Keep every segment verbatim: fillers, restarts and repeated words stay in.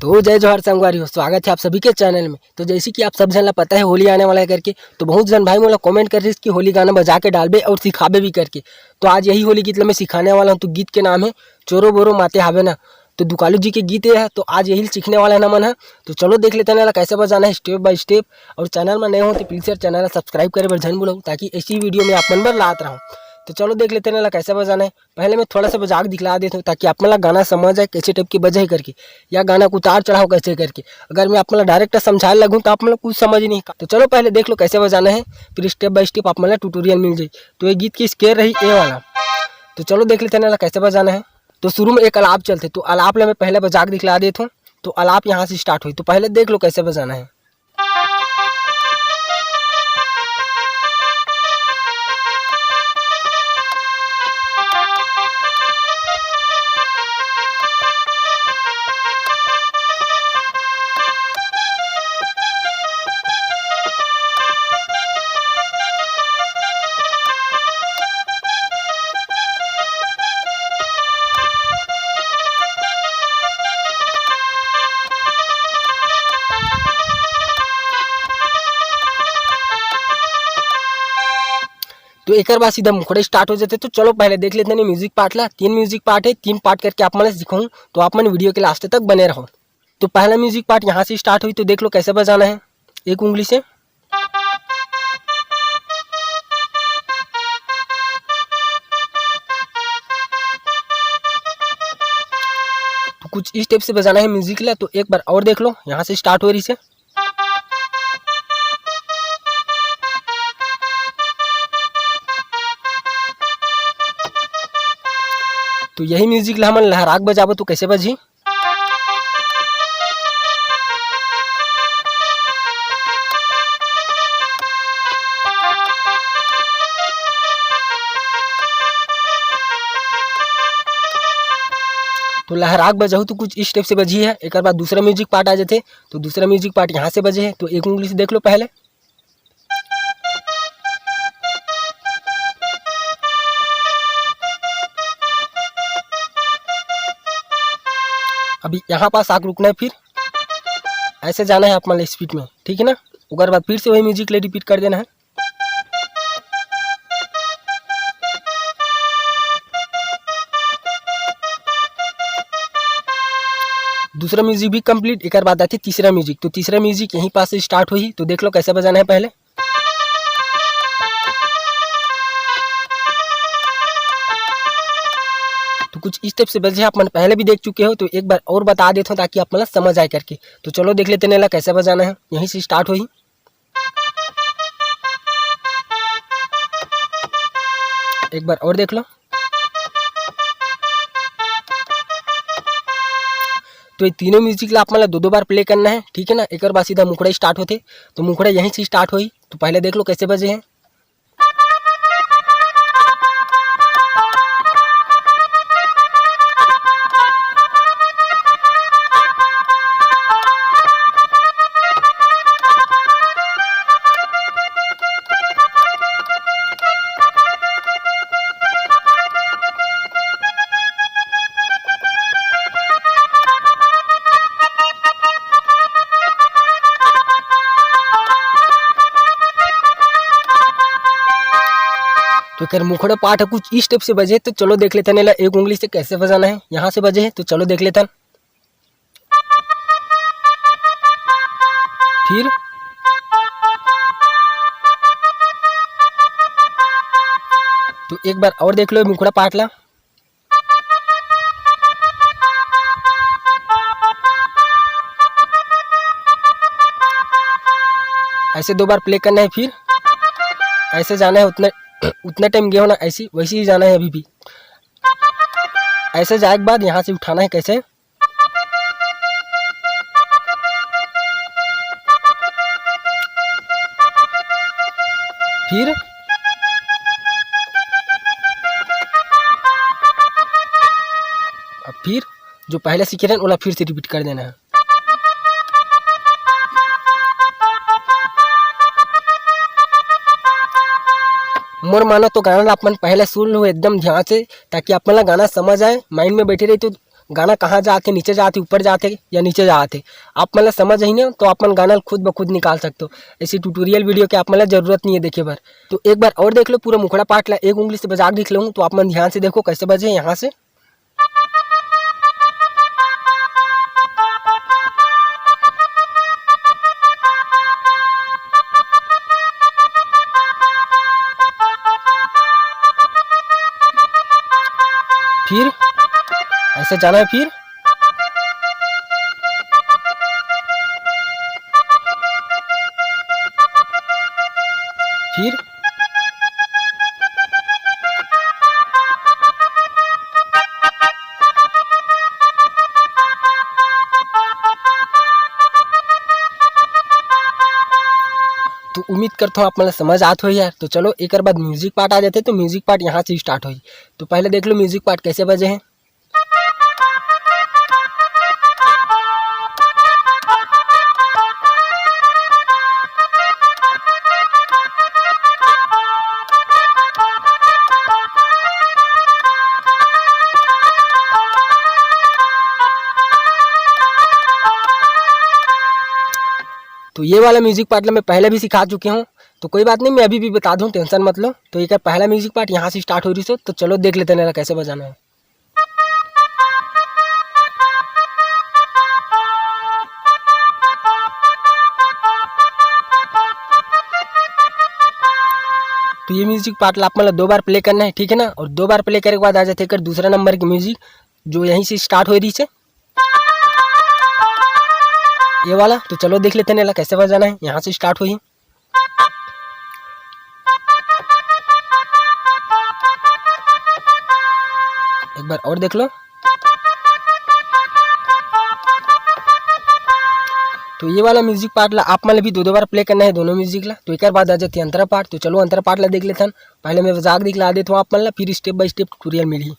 तो जय जोहार संगवारी हो, स्वागत है आप सभी के चैनल में। तो जैसे कि आप सब झन ला पता है होली आने वाला है करके, तो बहुत झन भाई मोला कमेंट कर रहिस कि होली गाना बजा के डालबे और सिखाबे भी करके। तो आज यही होली गीत ला मैं सिखाने वाला हूँ। तो गीत के नाम है चोरो बोरो माते हावे ना। तो दुकालू जी के गीत ये है, तो आज यही सीखने वाला है ना मन है। तो चलो देख लेते हैं ना कैसे बजाना है step by step। और चैनल में नए हो तो please यार चैनल ला subscribe करे बर झन भूलव, ताकि ऐसी वीडियो में आप मन बर लात रहूँ। तो चलो देख लेते हैं ना कैसे बजाना है। पहले मैं थोड़ा सा बजा के दिखला देता हूँ ताकि आप मन ला गाना समझ आए कैसे टाइप के बजे करके, या गाना को उतार चढ़ाव कैसे करके। अगर मैं आप मन ला डायरेक्ट समझाए लगूँ तो आप मन ला कुछ समझ ही नहीं। तो चलो पहले देख लो कैसे बजाना है, फिर step by step आप मन ला ट्यूटोरियल मिल जाए। तो ये गीत की स्केल रही ए वाला। तो चलो देख लेते हैं ना कैसे बजाना है। तो शुरू में एक आलाप चलते, तो आलाप ला मैं पहले बजा के दिखला देता हूँ। तो आलाप यहाँ से स्टार्ट हुई, तो पहले देख लो कैसे बजाना है। तो एकर बाद सीधा मुखड़ा स्टार्ट हो जाते। तो चलो पहले देख लेते हैं म्यूजिक पार्ट ला। तीन म्यूजिक पार्ट है, तीन पार्ट करके आप मन ला सिखाऊँ, तो आप मन वीडियो के लास्ट तक बने रहो। तो पहला म्यूजिक पार्ट यहाँ से स्टार्ट हुई, तो देख लो कैसे बजाना है एक उंगली से। तो कुछ इस टाइप से बजाना है म्यूजिक ला। तो एक बार और देख लो, यहाँ से स्टार्ट हो रही से। तो यही म्यूजिक ला हमन लहराक बजाबो तो कैसे बजी? तो लहराक बजाहू तो कुछ इस टाइप से बजी है। एक बार दूसरा म्यूजिक पार्ट आ जाते, तो दूसरा म्यूजिक पार्ट यहाँ से बजे है। तो एक उंगली से देख लो पहले। अभी यहाँ पास आके रुकना है, फिर ऐसे जाना है आप मन स्पीड में, ठीक है ना। ओकर बाद फिर से वही म्यूजिक ले रिपीट कर देना है। दूसरा म्यूजिक भी कंप्लीट, एक बाद आती तीसरा म्यूजिक। तो तीसरा म्यूजिक यहीं पास से स्टार्ट हुई, तो देख लो कैसे बजाना है पहले। तो कुछ इस टाइप से बजे आप मन पहले भी देख चुके हो, तो एक बार और बता देता हूँ ताकि आप मन समझ आए करके। तो चलो देख लेते हैं ना कैसे बजाना है। यहीं से स्टार्ट हुई, एक बार और देख लो। तो ये तीनों म्यूजिक ला आप मन ला दो दो बार प्ले करना है, ठीक है ना। एक बार सीधा मुखड़ा स्टार्ट होते, तो मुखड़ा यहीं से स्टार्ट होई। तो पहले देख लो कैसे बजे हैं। तो एकर मुखड़ा पाठ ह कुछ इस टाइप से बजे, तो चलो देख लेथन एला एक उंगली से कैसे बजाना है। यहाँ से बजे है, तो चलो देख लेथन। फिर तो एक बार और देख लो मुखड़ा पाठ ला। ऐसे दो बार प्ले करना है, फिर ऐसे जाना है, उतना उतना टाइम गए हो ना, ऐसी वैसे ही जाना है अभी भी। ऐसे जाए के बाद यहाँ से उठाना है कैसे, फिर अब फिर जो पहले सीखे रहे ओला फिर से रिपीट कर देना है। मोर मानो तो गाना ला अपन पहले सुन लो एकदम ध्यान से, ताकि अपन ला गाना समझ आए, माइंड में बैठे रही तो गाना कहाँ जात हे, नीचे जात हे, ऊपर जात हे या नीचे जात हे, आप मन ला समझ आही ना, तो आप मन गाना ल खुद ब खुद निकाल सकते हो। ऐसी ट्यूटोरियल वीडियो के आप मन ला जरूरत नहीं है देखे बर। तो एक बार और देख लो पूरा मुखड़ा पाठ ला, एक उंगली से बजा के दिख लूँ, तो आप मन ध्यान से देखो कैसे बजे यहाँ से। फिर ऐसे जाना है, फिर फिर तो उम्मीद करता हूँ आप मन ला समझ आत होही यार। तो चलो, एकर बाद म्यूजिक पार्ट आ जाते, तो म्यूजिक पार्ट यहाँ से स्टार्ट होही। तो पहले देख लो म्यूजिक पार्ट कैसे बजे हैं। तो ये वाला म्यूजिक पार्ट ला मैं पहले भी सिखा चुके हूँ, तो कोई बात नहीं, मैं अभी भी बता दूँ, टेंशन मत लो। तो एक पहला म्यूजिक पार्ट यहाँ से स्टार्ट हो रही सो, तो चलो देख लेते हैं ना कैसे बजाना है। तो ये म्यूजिक पार्ट ला आप मन ला दो बार प्ले करना है, ठीक है ना। और दो बार प्ले करे के बाद आ जाते एकर दूसरा नंबर के म्यूजिक, जो यहीं से स्टार्ट हो रही है, ये वाला। तो चलो देख लेते हैं ना कैसे बजाना है। यहाँ से स्टार्ट हुई, एक बार और देख लो। तो ये वाला म्यूजिक पार्ट ला आप मन ला भी दो दो बार प्ले करना है दोनों म्यूजिक ला। तो एक बाद आ जाती है अंतरा पार्ट। तो चलो अंतरा पार्ट ला देख लेथन। पहले मैं बजा के दिखला देता हूँ आप मन ला, फिर स्टेप बाय स्टेप ट्यूटोरियल मिली।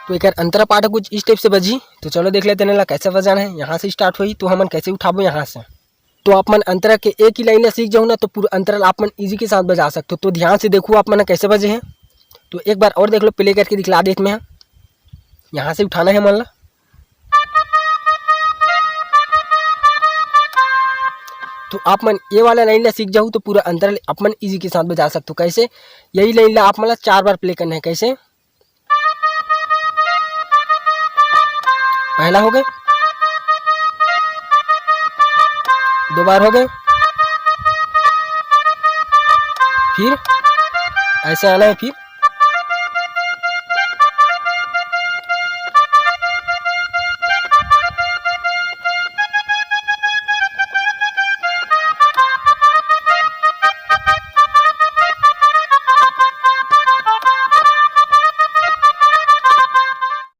तो एकर अंतरा पाठ कुछ इस टाइप से बजी। तो चलो देख लेते हैं ना कैसे बजाना है। यहाँ से स्टार्ट हुई तो हमन कैसे उठाबो यहाँ से। तो आप मन अंतरा के एक ही लाइन ला सीख जाओ ना, तो पूरा अंतरा ला आप मन इजी के साथ बजा सकते हो। तो ध्यान से देखो आप मन कैसे बजे हैं। तो एक बार और देख लो, प्ले करके दिखला देत मैं। यहाँ से उठाना है मन ला। तो आप मन ये वाला लाइन ला सीख जाओ तो पूरा अंतरा ला आप मन इजी के साथ बजा सकते हो। कैसे? यही लाइन ला आप मन ला चार बार प्ले करना है। कैसे? पहला हो गए, दो बार हो गए, फिर ऐसे आना है, फिर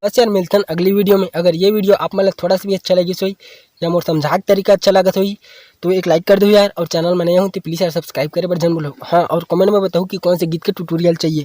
बस यार, मिलथन अगली वीडियो में। अगर ये वीडियो आप मन ला थोड़ा सा भी अच्छा लगिस होई या मोर समझा के तरीका अच्छा लगत होई, तो एक लाइक कर दो यार, और चैनल में नया हो तो प्लीज यार सब्सक्राइब करे बर झन भूलो। हाँ, और कमेंट में बताओ कि कौन से गीत के ट्यूटोरियल चाहिए।